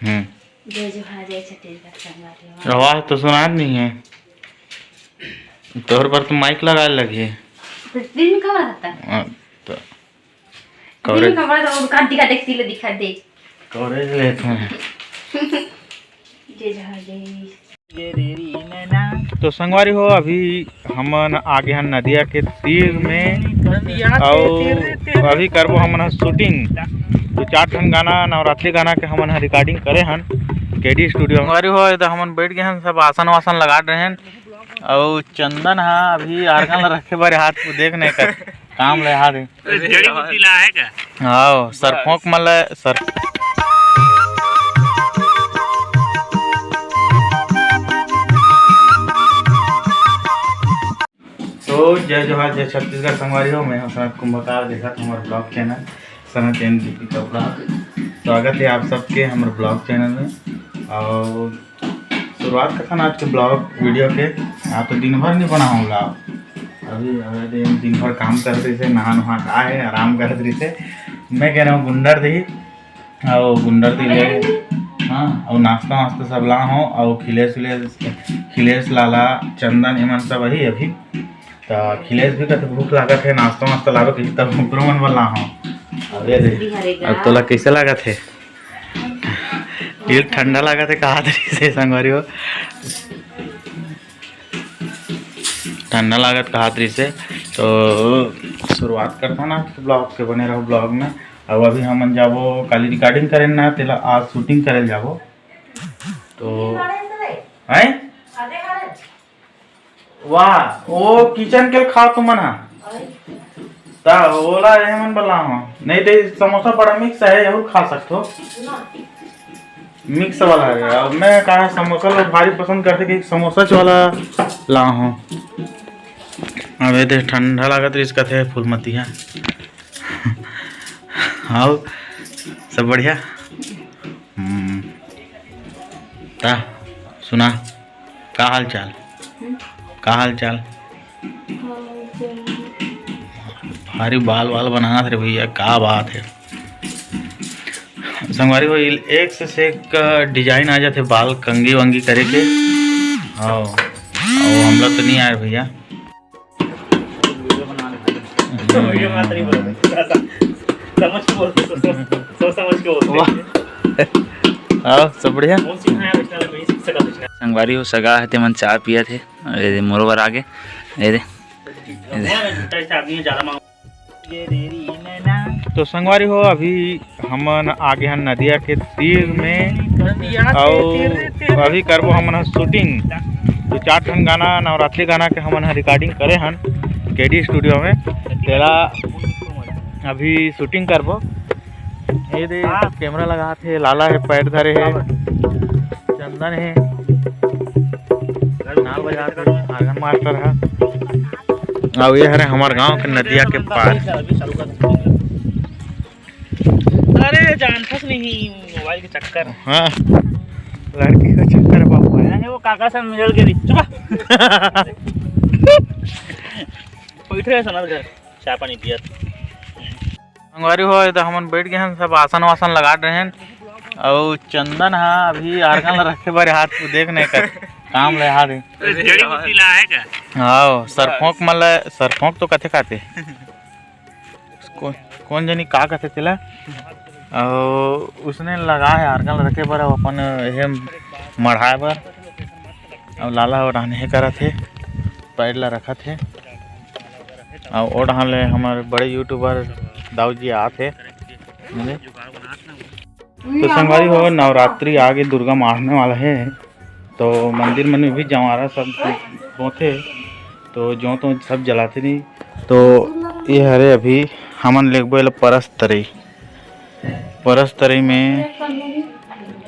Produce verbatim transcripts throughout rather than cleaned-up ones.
हम्म। जय जोहार, जय छत्तीसगढ़ संगवारी हो। आवाज तो सुनात नहीं है, तोहर बर तो माइक लगाए लगी। तो दिन में कब रहता? हाँ, तो दिन में कब रहता? और कांति का देखती ले दिखा दे। कवरेज लेत हैं। जय जोहार, जय। तो संगवारी हो, अभी हमन आगे हन नदिया के तीर में, अउ अभी करबो हमन ह शूटिंग। दो चार ठन गाना, नवरात्रि गाना के हमन ह रिकॉर्डिंग करे हन केडी स्टूडियो। संगवारी हो, एदे हमन बैठ गए हन, सब आसन वासन लगा रहे हन, अउ चंदन ह अभी आर्गन ला रखे बर हाथ को देख नहीं कर काम ले हाथ। जड़ी बूटी ला है का? हाँ, सरफोंक मन ला सर। तो जय जोहार, जय छत्तीसगढ़ संगवारी हो, मैं हूं सनत कुंभकार, देखत हमारे blog channel Sanat N G P का ब्लॉग। स्वागत है आप सबके हमारे ब्लॉग चैनल में। और शुरुआत करथन आज के ब्लॉग वीडियो के। आज तो दिन भर नहीं बनाहूँ ब्लॉग, अभी अभी दिन, दिन भर काम करत रहिसे, नहा नहा के आए, आराम करत रहिसे। मैं कह रहा हूँ गुंडर दी, अउ गुंडर दी ले, हाँ, अउ नाश्ता वास्ता सब ला हो, अउ खिलेश उलेश, खिलेश लाला, चंदन, इमन सब अही अभी। त खिलेश भी कथे भूख लागत है, नाश्ता वास्ता लावे कही, तब ओकरो मन बर ला हो। अरे रे, अब तोला कैसे लागत है? ये ठंडा लागत है, कहा तरी से संगवारी हो। ठंडा लागत कहात रहिसे। तो शुरुआत करथन आज ब्लॉग के, बने रहो ब्लॉग में। अब अभी हमन जाबो काली रिकॉर्डिंग करे ना, तेला आज शूटिंग करे जाबो। तो हैं? वाह, वो किचन के खाओ तुमन हा। ता ओला एमन बला हो। नहीं तो समोसा बड़ा मिक्स है, और खा सकते हो। मिक्स वाला है। अब मैं कहा समोसा लोग भारी पसंद करते कि समोसा वाला ला हो। अब ये दे ठंडा लागत रहिस कथे फूलमतिया। हाँ, सब बढ़िया। हम्म, ता सुना, का हाल चाल? हम्म। का हाल चाल? हाल चाल। भारी बाल वाल बनात रे भैया, का बात है? संगवारी हो, एक से, से एक डिजाइन आ जाथे बाल कंगी वंगी करे के। हाँ, अउ हमला तो नहीं आए भैया। वीडियो बना रहे हैं। वीडियो बना रही बोल। समझ के बोलते, सोच, सोच, सोच समझ के बोलते। वाह। हाँ, सब बढ़िया। कौन सीखना है, वैसे नहीं सीख सका कुछ ना। संगवारी हो, सगा है, तेमन चाय पिया थे। अरे, मोरो बर आगे। ए दे। ए दे। वो है, झूठा ऐसे आदमी ज्यादा मांग- तो संगवारी हो, अभी हमन आगे हन नदिया के तीर में, अउ अभी करबो हमन ह शूटिंग। दो चार ठन गाना, नवरात्रि गाना के हमन ह रिकॉर्डिंग करे हन केडी स्टूडियो में। तेला अभी शूटिंग करबो। ये दे, हाँ। कैमरा लगा थे, लाला है, पैड धरे है, चंदन है, नाल बजा थे, आर्गन मास्टर है। अउ ये हरे हमर गांव के नदिया के पार। अरे, जानथस नहीं, मोबाइल के चक्कर। हाँ, लड़की के चक्कर बाबू है। अरे, वो काका से मिलल के रही। चुप। बैठे हैं सनत घर, चाय पानी पियत। संगवारी हो, ये तो हमन बैठ गए हैं, सब आसन वासन लगा रहे हैं। अउ चंदन हा अभी आर्गन ला रखे बर हाथ को देख नहीं कर काम ले हाथ। जड़ी बूटी ला है का? हाँ, सरफोंक मन ला, सरफोंक तो कथे खाते। कौन, कौन जनी का कथे तेला? अउ उसने लगा है आर्गन रखे बर, अउ अपन हे मढ़ाए बर। अउ लाला हो रहने हे करत हे, पैड ला रखत हे। अउ ओ डहान ले हमर बड़े यूट्यूबर दाऊ जी आत हे। तो संगवारी हो, नवरात्रि आगे, दुर्गा माढ़ने वाला है, तो मंदिर मन में भी जवारा सब होथे, तो जो तो सब जलाते नहीं। तो ये हरे अभी हमन लेगबो एला परस तरई, परस तरई में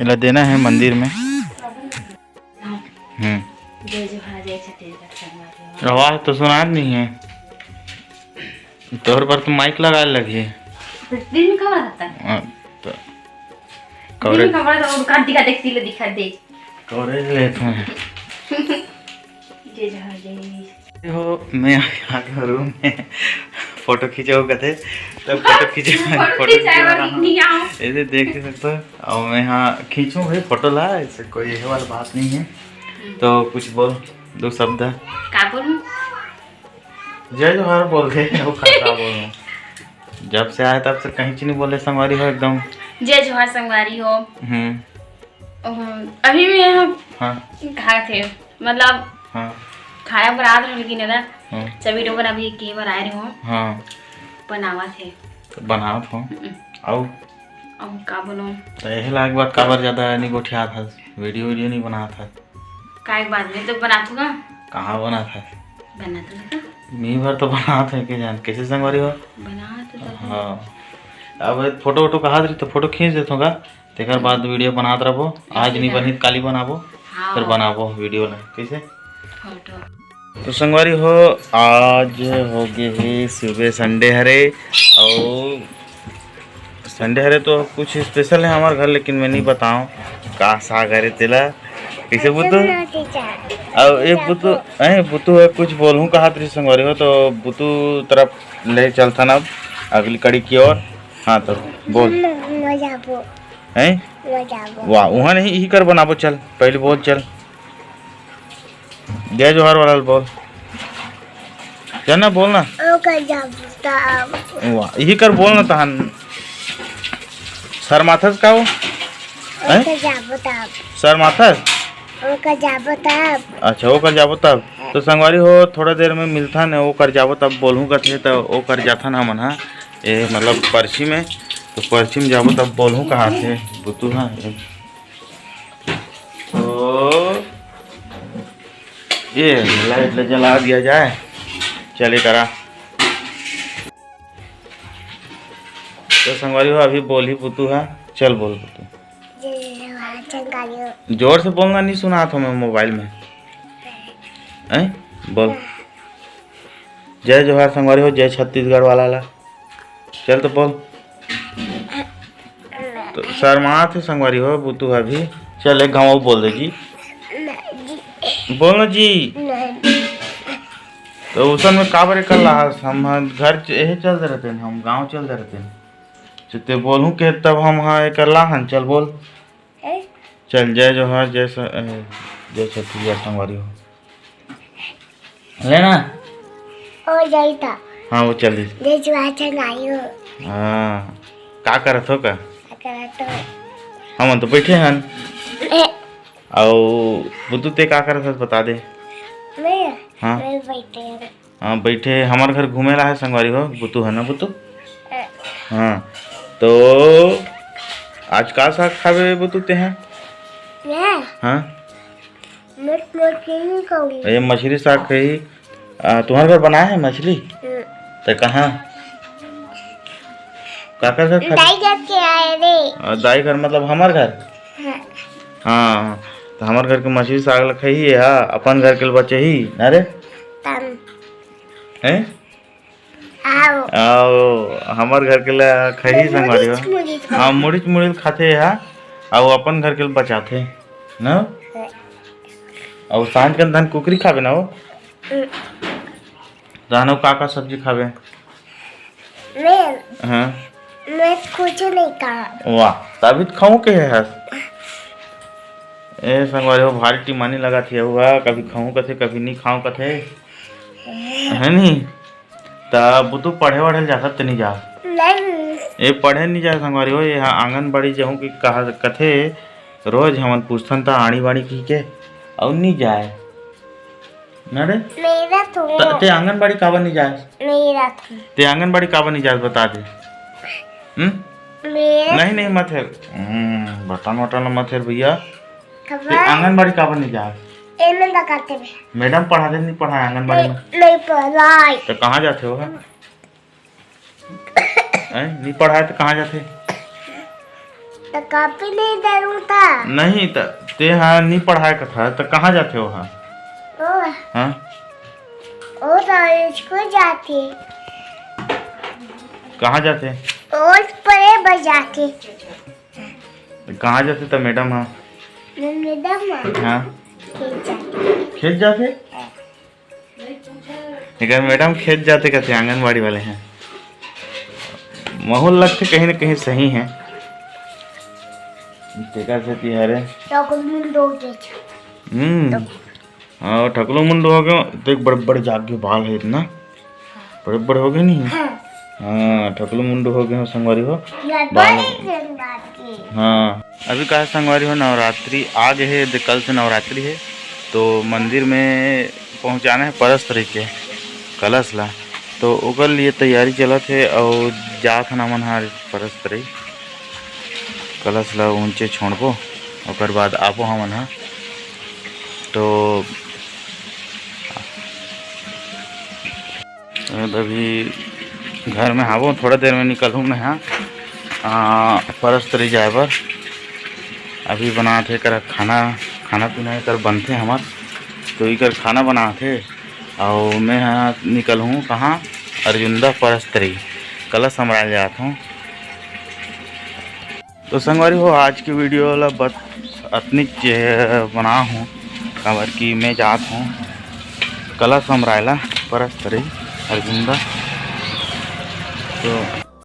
एला देना है मंदिर में। हम्म। जय जोहार, जय छत्तीसगढ़ संगवारी हो। आवाज तो सुनात नहीं है, तोहर बर तो माइक लगाए लगी। तो दिन में कब रहता? हाँ, तो दिन में कवरेज। कब रहता? और कांति का देखती ले दिखा दे। कवरेज लेत हैं। जय जोहार, जय। हो, मैं आ गया रूम में। फोटो खींचो कथे, तो फोटो खींचे, फोटो फोटो खींचे खींचाए वाला बर हम। नहीं आओ। ऐसे देख ही सकते हो। और मैं यहाँ खींचूँ भाई फोटो ला, ऐसे कोई ये वाला बात नहीं है। तो कुछ बोल, दो शब्द। का बोलूं? जय जोहार बोल दे, वो का, का बोलूं? जब से आए तब से कहीं चीज नहीं बोले संगवारी हो एकदम। जय जोहार संगवारी हो। हम्म। अहम, अभी मैं यहाँ हाँ। खाए थे, मतलब हाँ। खाना बनात रहल की ना, हाँ। सभी लोगन अभी के बार आए रहे हो, हाँ। बनावत हे। तो बनावत हो। हम्म। अउ? अउ का बोलूं? तो यही लाग बात काबर ज्यादा नहीं गोठियात हस, वीडियो वीडियो नहीं बनात हस। काय बात नहीं तो बनात होगा। कहाँ बनात हस? बनात होगा। मी भर तो बनात है के जान, कैसे संगवारी हो? बनात तो है। हाँ। अब फोटो वोटो कहा रही तो फोटो खींच देत होगा। तेकर बाद वीडियो बनात रहो। आज नहीं बनी त काली बनाबो, हाँ। फिर बनाबो वीडियो ला। कैसे? फोटो। तो संगवारी हो, आज हो गए हे सुबह संडे हरे, और संडे हरे तो कुछ स्पेशल है हमारे घर, लेकिन मैं नहीं बताऊँ का साग हरे तेला। कैसे बुतू? अब ये बुतू, ए बुतू है, कुछ बोलूँ कहा तेरी संगवारी हो, तो बुतू तरफ ले चलथन अब अगली कड़ी की ओर। हाँ तो बोल। हैं? वाह, वहाँ नहीं, यही कर बनाबो, चल, पहले बोल, चल। जय जोहार वाला बोल। चल ना, बोल ना। ओकर जाबो तब। वाह, यही कर बोल ना तहन। शर्माथस का हो? हैं? ओकर जाबो तब। शर्माथस? ओकर जाबो तब। अच्छा, ओकर जाबो तब। तो संगवारी हो, थोड़ा देर में मिलथन, ओकर जाबो तब बोलहूँ कथे, तो ओकर जाथन हमन, हाँ। ए, मतलब पर्ची में, तो पर्ची में जाबो तब बोलहूँ कहा थे, बुतू, हाँ। तो ये लाइट ले जला दिया जाए, चले करा। तो संगवारी हो, अभी बोली बुतू है, चल बोल बुतू। जय जोहार संगवारी हो। जोर से बोलना, नहीं सुना था मैं मोबाइल में। हैं? बोल। जय जोहार संगवारी हो, जय छत्तीसगढ़ वाला ला। चल तो बोल। तो शर्मात हे संगवारी हो, बुतू अभी। चल, एक घाव बोल दे जी। बोल ना जी। तो उसन में काबर कर ला हस? हम घर च-, यही चल दे रहते हैं, हम गांव चल दे रहते हैं। तो ते बोलूं के तब हम हाँ एकर ला हन, चल बोल। हैं? चल, जय जोहार, जय स-, ए, जय छत्तीसगढ़ संगवारी हो। लेना? ओ, जाई था। हाँ, वो चल दी। जय जोहार संगवारी हो। हाँ, का करत हो का? का करत हो? हमन तो बैठे हन। ए। अउ बुतू ते का करत हस, बता दे। मैं? हाँ। मैं बैठे हन। हाँ, बैठे, हमार घर घूमे ला है संगवारी हो, बुतू है ना बुतू? हाँ। हाँ, तो आज का साग खाबे बुतू ते हैं? मैं? हाँ। मैं मछली खाऊंगी। ये मछली साग कही, आ, तुम्हारे घर बनाया है मछली? हम्म। तो कहाँ? काकर घर खा-, दाई घर के आए रे। आ, दाई घर मतलब हमार घर? हाँ। हाँ, तो हमार घर के मछली साग ल खही है, हाँ, अपन घर के ल बचे ही, अरे? तम। हैं? आओ। आओ, हमर घर के ला खही संगवारी हो। मुड़िच मुड़िच हाँ, खाथे। मुड़िच मुड़िच खाथे हा, अउ अपन घर के ला बचाथे, न? हाँ। अउ सांझ कन धन कुकरी खाबे ना हो? हम्म। तहन अउ का का सब्जी खाबे? मैं? हाँ। मैं कुछ नहीं खा। वाह, तभी त खाऊं के हस। ए संगवारी हो, भारी टिमानी लगा थे हुआ, कभी खाऊं कथे, कभी नहीं खाऊं कथे। है नहीं? त बुतू पढ़े वढ़े ल जाथस ते नइ जास? नहीं। ए पढ़े नइ जाय संगवारी हो, ये हा आंगनबाड़ी जाहूं कि कहा कथे, रोज हमन पूछथन त आड़ी बाड़ी कहिके, अउ नइ जाय। न रे? मेरा तो त-, ते आंगनबाड़ी काबर नइ जास? मेरा तो। ते आंगनबाड़ी काबर नइ जास, बता दे। हम्म? मेरा नहीं, नहीं, मत हेर। हम्म, बटन वटन मत हेर भैया। खबर? ते आंगनबाड़ी काबर नइ जास? एमे बकाते में। मैडम पढ़ाथे, नइ पढ़ाय आंगनबाड़ी में? नहीं, नहीं पढ़ाय। तो कहाँ जाथे हो? हैं? नइ पढ़ाय तो कहाँ जाथे? तो कॉपी नहीं दे रहा था। नहीं तो ते हा नइ पढ़ाय कथा, तो कहाँ जाथे हो हा? ओ। हाँ? ओ तो स्कूल जाथे। कहाँ जाथे? ओ पढ़े बर जाथे। तो कहाँ जाथे त मैडम हा? मैडम हा? हाँ। खेत जाथे। खेत जाथे? हाँ। एकर मैडम खेत जाथे कथे, आंगनबाड़ी वाले हैं। महूं लगथे कहीं ना कहीं सही हे। तेकर सेती हरे। तो कुछ मुंडो के छ। हम्म। हाँ, ठकलो मुंडो हो गयो। देख, बड़े बड़े जाग के बाल हे इतना, बड़े बड़े हो गए नहीं। हाँ। हाँ, ठकलो मुंडो हो गए हो संगवारी हो। या बाल। बड़े जन बात के। हाँ, अभी का हे संगवारी हो, नवरात्रि आ गए हे, दे-, कल से नवरात्रि हे, तो मंदिर में पहुँचाना हे परस तरी के कलश ला, तो ओकर लिए तैयारी चलत हे। और जात हन हमन ह परस तरी कलश ला ऊंचे छोड़बो, ओकर बाद आबो हमन ह। तो अभी घर में हावो, थोड़ा देर में निकलहूँ मैं ह, आ, परस तरी जाए बर। अभी बनात हे एकर खाना, खाना पीना एकर बनथे हमर, तो एकर खाना बनात हे। अउ मैं ह निकलहूँ कहाँ, अर्जुंदा परस तरी, कलश संभराए जात हूँ। तो संगवारी हो, आज के वीडियो ला बस अतनिच बनाहूँ, काबर कि मैं जात हूँ कलश संभराए ला परस तरी अर्जुंदा। तो